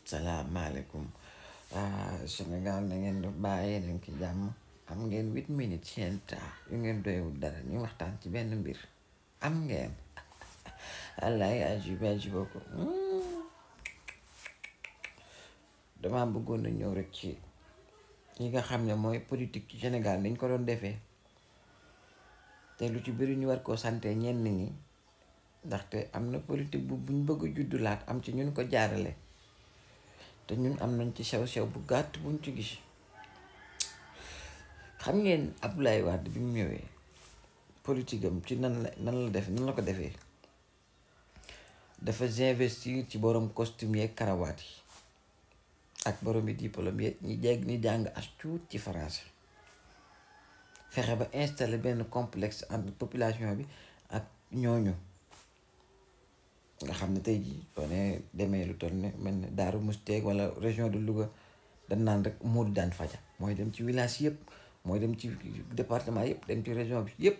salaamaaleykum Sénégal na ngeen di bàyyi nañ ci jàmm am ngeen 8 minutes seen temps yu ngeen doyewul dara ñu waxtaan ci benn mbir am ngeen wallaay ajiba ko dama bëggoon a ñëw rek ci ñi nga xam ne mooy politique ci Sénégal niñ ko doon defee te lu ci bëri ñu war koo sante ñenn ñi ndaxte am na politique buñ bëgg a juddulaat am ci ñun ko jaarale te ñun am nañ ci sew-sew bu gàtt buñ ci gis xam ngeen Abdoulaye Wade bi mu ñëwee politique am ci nan la ko defee dafa investir ci borom costume yeeg karawaat yi ak borom yi diplôme yi ñi jàng as tuut ci français fexe ba installé benn complexe entre population bi ak ñooñu nga xam ne tey jii boo nee demee lu toll ne mel ne Daaru Musteeg wala région de Louga dañ naan rek Modou daan faja mooy dem ci village yëpp mooy dem ci département yëpp dem ci région bi yëpp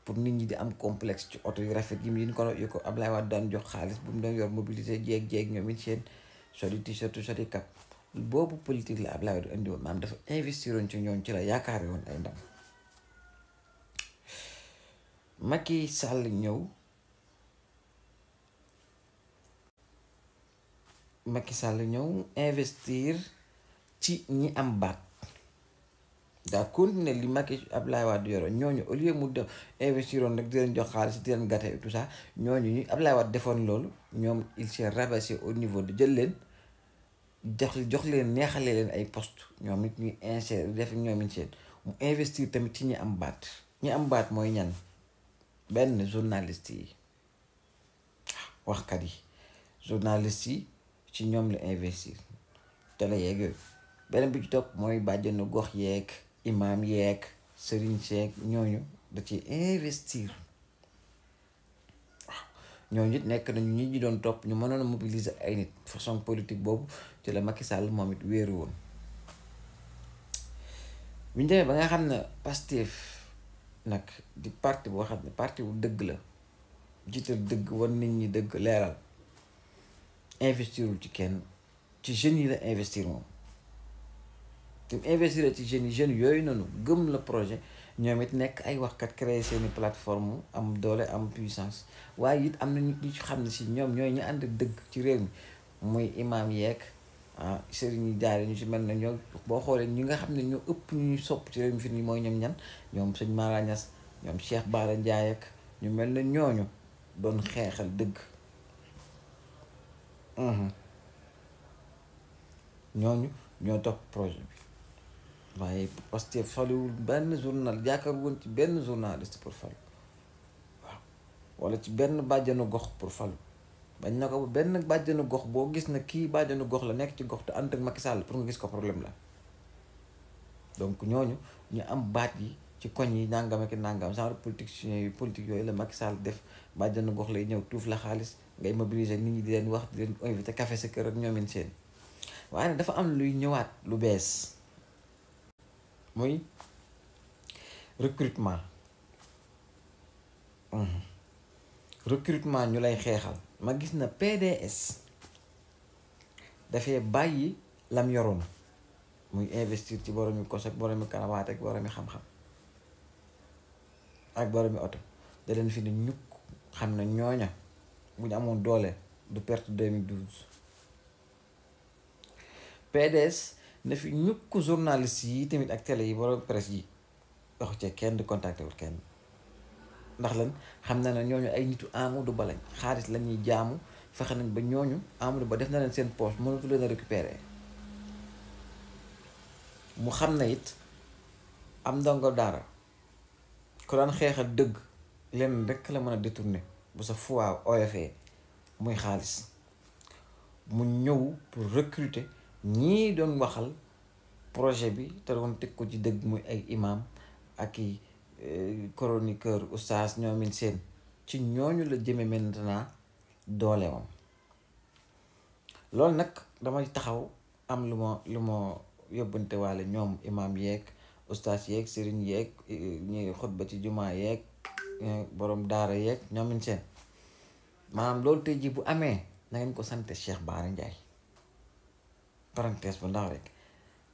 pour nit ñi di am complexe ci oto yu rafet yi ko Ablaye Wade daan jox xaalis bu mu doon yor mobiliser jéeg ñoom it seen soli t-shirt soli cap boobu politique la Ablaye Wade indi woon maanaam dafa investiroon ci ñoom ci la yaakaar woon ay ndam Macky Sall ñëw investir ci ñi am baat daa continuer li Ablaye Wade yoroon ñooñu au lieu mu def investiroon rek di leen jox xaalis di leen gâté et tout ça ñooñu ñu Ablaye Wade defoon loolu ñoom il s'est rabaissé au niveau de jël leen jox leen neexalee leen ay poste ñoom it ñuy insérer def ñoom it seen mu investir tamit ci ñi am baat mooy ñan benn journaliste yi waxkat yi journaliste yi ci ñoom la investir télé yeeg yooyu beneen bi ci topp mooy bàjjenu gox yeeg imam yeeg sëriñ seeg ñooñu da ci investir waaw ñooñu it nekk nañu ñi doon topp ñu mënoon a mobiliser ay nit façon politique boobu ci la Macky Sall moom it wéeru woon bu ñu demee ba nga xam ne Pastef nag di parti boo xam ne parti bu dëgg la jiital dëgg wan nit ñi dëgg leeral investirul ci kenn ci jeunes yi la investir moom te investir ci jeunes yooyu noonu gëm la projet ñoom it nekk ay waxkat créer seeni plateforme am doole am puissance waaye it am na nit ñi xam ne si ñoom ñooy ñu ànd dëgg ci réew mi muy imam yeeg sëriñ yi daara ñu si mel na ñoo boo xoolee ñi nga xam ne ñoo ëpp ñu sopp ci réew mi fi nii mooy ñoom ñoom sëñ Mara Niass ñoom Cheikh Bara Ndiaye ak ñu mel na ñooñu doon xeexal dëgg ñooñu ñoo topp projet bi waaye parce que faluwul benn journal yaakaar woon ci benn journaliste pour falu waaw wala ci benn bàjjanu gox pour falu bañ na ko benn bàjjanu gox boo gis na kii bàjjanu gox la nekk ci gox te ànd ak Macky Sall pour nga gis ko problème la donc ñooñu ñu am baat yi ci koñ yi nangam ak nangam genre politique yooyu la Macky Sall def bàjjanu gox lay ñëw tuuf la xaalis ngay mobiliser nit ñi di leen wax di leen invité café sa kër ak ñoomin seen waaye nag dafa am luy ñëwaat lu bees muy recrutement ñu lay xeexal ma gis na PDS dafay bàyyi lam yoroon muy investir ci boromi kos ak boromi karawaat ak boromi xam-xam ak boromi oto da leen fi ne ñukk xam na ñooña bu ñu amoon doole du perte 2012 PDS na fi ñukk journaliste yi tamit ak télé yi borom presse yi wax ci kenn di contacté wul kenn ndax lan xam na ne ñooñu ay nitu Amadou Ba lañ xaalis la ñuy jaamu fexe nañ ba ñooñu Amadou Ba def na leen seen poche mënatu leen a récupérer mu xam na it am ndongo daara ku daan xeexal dëgg leen rek la mën a détourner bu sa foi oyofee muy xaalis mu ñëw pour recruter ñii doon waxal projet bi te doon teg ko ci dëgg muy ay imam ak i chroniqueur oustaz ñoomin seen ci ñooñu la jëme maintenant doole moom loolu nag damay taxaw am lu ma yóbbante waale ñoom imam yeeg oustaz yeeg sëriñ yeeg ñi xutba ci jumaa yeeg borom daara yeeg ñoomin seen maanaam loolu tey ji bu amee na ngeen ko sante Cheikh Bara Ndiaye parenthèse bu ndaw rek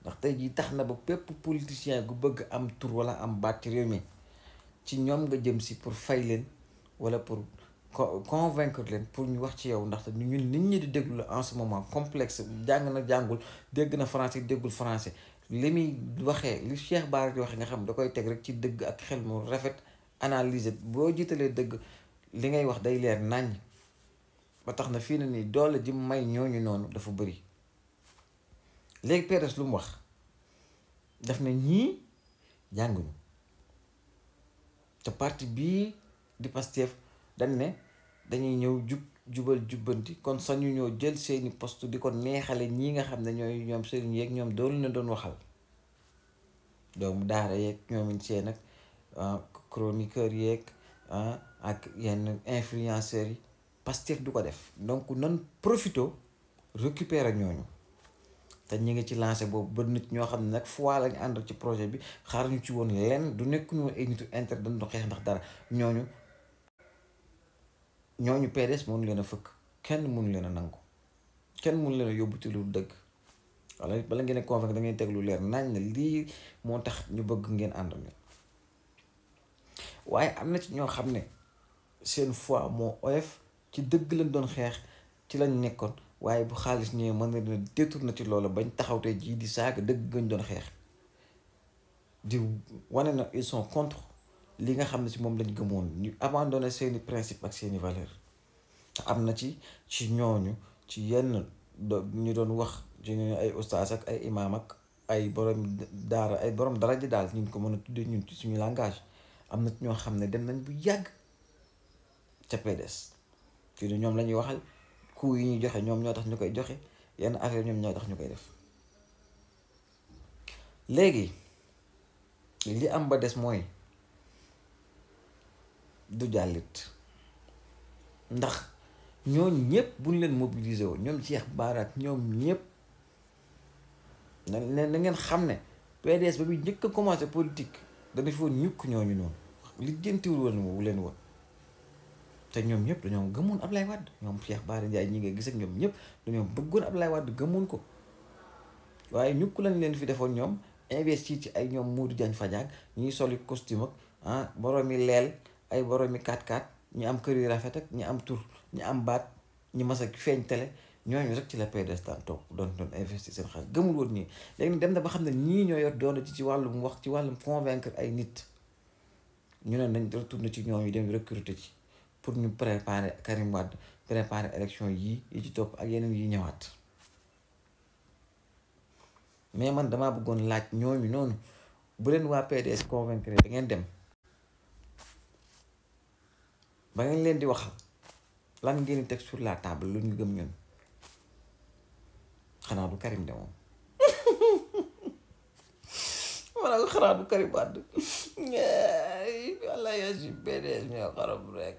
ndax tey jii tax na ba bépp politicien gu bëgg am tur wala am baat ci réew mi ci ñoom nga jëm si pour fay leen wala pour convaincre leen pour ñu wax ci yow ndaxte ñun nit ñi di déglu en ce moment complexe jàng na jàngul dégg na français déggul français li muy waxee li Cheikh Bara di waxee nga xam da koy teg rek ci dëgg ak xel mu rafet analyser boo jiitalee dëgg li ngay wax day leer naññ ba tax na fii na nii doole ji may ñooñu noonu dafa bëri léegi PDS lu mu wax daf na ñii jànguñu te parti bii di Pastef dañ ne dañuy ñëw jubal jubbanti kon sañu ñoo jël seeni poste di ko neexale ñii nga xam ne ñooy ñoom sëriñ yeeg ñoom doolu na doon waxal doomu daara yeeg ñoom seen ak chroniqueur yeeg ak yenn influenceurs yi Pastef du ko def donc nan profito récupérer ñooñu te ñu ngi ci lancé boobu ba nit ñoo xam ne nag fois lañu àndal ci projet bi xaar ñu ci woon lenn du nekk ñu woon ay nitu inter dañ doon xeex ndax dara ñooñu PDS mënu leen a fëkk kenn mënu leen a nangu kenn mënu leen a yóbbu ci lu dëgg wala bala ngeen a convaincre da ngeen teg lu leer nañ ne lii moo tax ñu bëgg ngeen àndal ne waaye am na ci ñoo xam ne seen foi moo oyof ci dëgg lañ doon xeex ci lañ nekkoon waaye bu xaalis ñëwee mën na dina détourné ci loolu bañ taxaw te jii di saaga dëgg gañ doon xeex di wane na ils sont contre li nga xam ne ci moom lañ gëmoon ñu abandonné seeni principe ak seeni valeur te am na ci ñooñu ci yenn ñu doon wax ci ay ustaas ak ay imaam ak ay borom daara ay borom daraja daal ñu ko mën a tuddee ñun ci suñu langage am na ci ñoo xam ne dem nañ bu yàgg ca PDS fii de ñoom la ñuy waxal coût yi ñuy joxe ñoom ñoo tax ñu koy joxe yenn affaire ñoom ñoo tax ñu koy def léegi li am ba des mooy du jàllit ndax ñooñu ñëpp buñ leen mobiliser woo ñoom Cheikh Bara ak ñoom ñëpp na ngeen xam ne PDS ba bi njëkk a commencé politique dana fi woon ñukk ñooñu noonu li jëntiwul woon wu leen woon te ñoom ñëpp dañoo gëmoon Ablaye Wade ñoom Cheikh Bara Ndiaye ñi nga gis ak ñoom ñëpp dañoo bëggoon Ablaye Wade gëmoon ko waaye ñukk lañ leen fi defoon ñoom investir ci ay ñoom Modou Diagne Fadiane ñuy soli costume ak boroomi leel ay boroomi 4x4 ñi am kër yu rafet ak ñi am tur ñi am baat ñi mas a feeñ télé ñooñu rek ci la PDS daan toog doon investir seen xaalis gëmul woon ñii léegi dem na ba xam ne ñii ñoo yor doon ci wàllum wax ci wàllum convaincre ay nit ñu ne nañ retourné ci ñoom yi dem recruter ci pour ñu préparer Karim Wade préparer élection yi ci topp ak yeneen yi ñëwaat mais man damaa bëggoon laaj ñooñu noonu bu leen waa PDS convaincre da ngeen dem ba ngeen leen di waxal lan ngeen di teg sur la table lu ñu gëm ñun xanaa du Karim de moom maanaam xanaa du Karim Wade walla yaa si PDS ñoo xarab rek